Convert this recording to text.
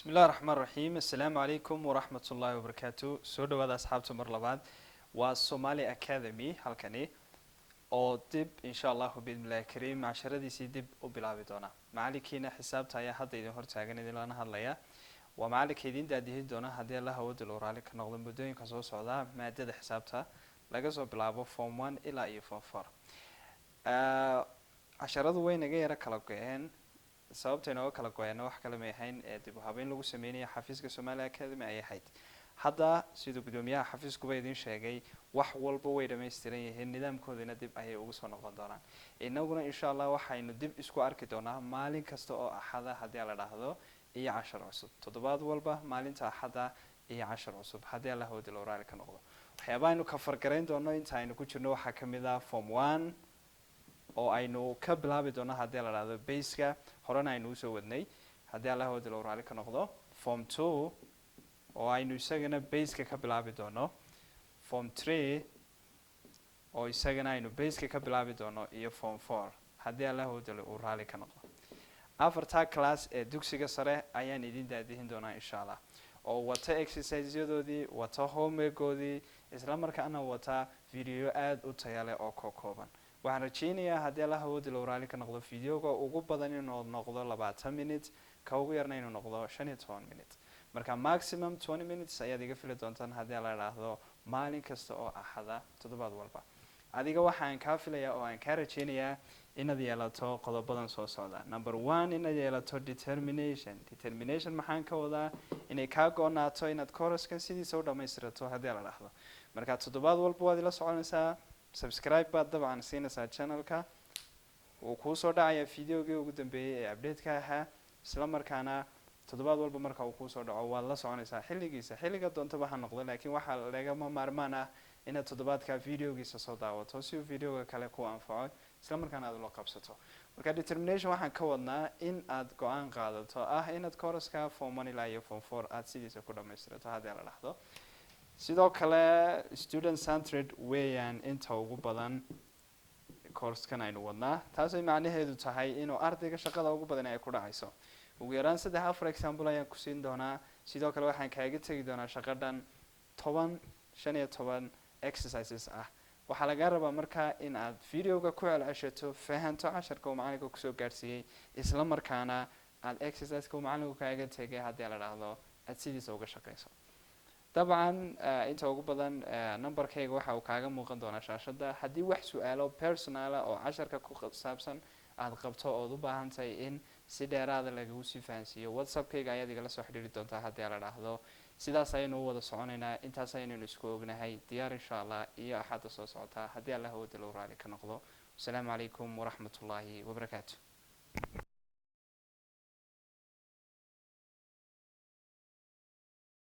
Bismi illahi raxmaan raxiim. Assalaamu calaykum waraxmat ullaahi wabarakaatu. Soo dhawaada, asxaabta, mar labaad. Waa Somali Academy halkani oo dib, insha Allahu biidni illahi kariim, casharadiisii dib u bilaabi doona. Macalinkiina xisaabta ayaa hadda idin hortaagan, idinlana hadlaya. Waa macalinka idin daadihin doona, haddii Allah awoodda loo raali ka noqdo, muddooyinka soo socda maadada xisaabta, laga soo bilaabo form 1 ilaa iyo form 4. Casharadu way naga yaro kala go-een. Sababta inooga kala go-eena wax kale may ahayn ee dib u habeyn lagu sameynaya xafiiska Somali Academy ay ahayd. Hadda, siduu guddoomiyaha xafiiskuba idin sheegay, wax walba way dhammaystiran yihiin, nidaamkoodina dib ayay ugu soo noqon doonaan. Inaguna, insha Allah, waxaynu dib isku arki doonaa maalin kasta oo Axada, haddii la dhahdo, iyo cashar cusub. Toddobaad walba maalinta Axadda iyo cashar cusub, haddii Allah wadi loo raali ka noqdo. Waxyaabaha aynu ka fargarayn doono inta aynu ku jirno waxaa kamid ah form 1, oo aynu ka bilaabi doono, haddii la dhahdo, baseka horena aynu usoo wadnay, haddii Allah wadi loo raali ka noqdo. Form 2, oo aynu isagana baseka ka bilaabi doono. Form 3, oo isagana aynu baseka ka bilaabi doono, iyo form 4, haddii Allah wadalo uu raali ka noqdo. Afartaa class ee dugsiga sare ayaan idin daadihin doonaa, insha Allah, oo wata exerciseyadoodii, wata homeworkoodii, isla markaana wata video aada u taya leh oo kokooban. Waxaan rajeynayaa, haddii Allah awoodi loo raali ka noqdo, videoga ugu badan inuu noqdo 20 minute, ka ugu yarna inuu noqdo 15 minute. Marka maximum 20 minutes ayaad iga fili doontaan, haddii la idhaahdo, maalin kasta oo Axada, toddobaad walba. Adiga waxaan kaa filayaa oo aan kaa rajeynayaa inaad yeelato qodobadan soo socda. Number 1, inaad yeelato determination. Determination maxaan ka wadaa? Inay kaa go-naato inaad coursekan sidiisa u dhamaystirato, haddii la dhahdo. Marka toddobaad walba waad ila soconaysaa, subscribe baad dabcan siinaysaa channelka, wuu kuusoo dhacayaa videogii ugu dambeeyey ee update-ka ahaa. Isla markaana toddobaad walba marka uu kuusoo dhaco waad la soconaysaa xilligiisa, xilliga doontaba ha noqdo, laakiin waxaa lagama maarmaan ah inaad toddobaadka videogiisa soo daawato si uu videoga kale ku anfaco, isla markaana aad ula qabsato. Marka determination waxaan ka wadnaa in aad go-aan qaadato ah inaad courseka form 1 ilaa iyo form 4 aad sidiisa ku dhamaystirato, haddii la dhahdo. Sidoo kale, student centered weeyaan inta ugu badan coursekan aynu wadnaa, taasay macnaheedu tahay inuu ardayga shaqada ugu badan ay ku dhacayso. Ugu yaraan saddex afar example ayaan ku siin doonaa. Sidoo kale waxaan kaaga tegi doonaa shaqo dhan 10, 15 exercises ah. Waxaa lagaa rabaa markaa in aad videoga ku celceshato, fahanto casharka uu macalinka kusoo gaadhsiiyey, isla markaana aad exerciseka uu macalinku kaaga tegay, haddii la dhahdo, aad sidiisa uga shaqeyso. Dabcan, inta ugu badan numberkayga waxa uu kaaga muuqan doonaa shaashadda. Haddii wax su-aalo personala oo casharka ku saabsan aada qabto ood u baahan tahay in si dheeraada lagagu sii fahansiiyo, WhatsAppkayga ayaad igala soo xidhiiri doontaa, haddii la dhahdo. Sidaas ayaynu u wada soconaynaa. Intaas aynaynu isku ognahay. Diyaar, insha Allah, iyo Axadda soo socotaa, haddii Allah awooda loo raali ka noqdo. Wasalaamu calaykum waraxmat ullaahi wabarakaatu.